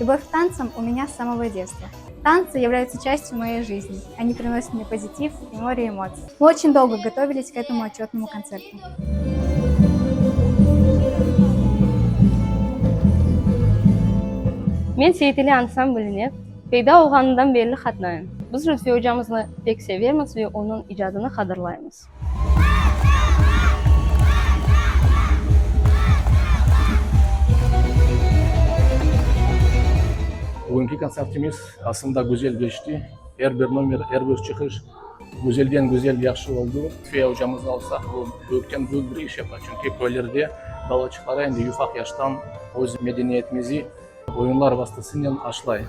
Любовь к танцам у меня с самого детства. Танцы являются частью моей жизни. Они приносят мне позитив и море эмоций. Мы очень долго готовились к этому отчетному концерту. Men Seyiteli ansambline peyda olğanından berli qatnayım. Biz Lütfi ocamıznı pek sevemiz ve onıñ icadını qadırlaymız. Bugünki kontsertimiz aslında güzel keçti. Er bir nomer, er bir çıqış güzelden güzel, yahşı oldı. Lütfiye ocamıznı alsaq, o büyükten büyük bir iş yapa. Çünki köylerde balaçıqlara endi yufaq yaştan öz medeniyetimizi oyunlar vastasınen aşlay.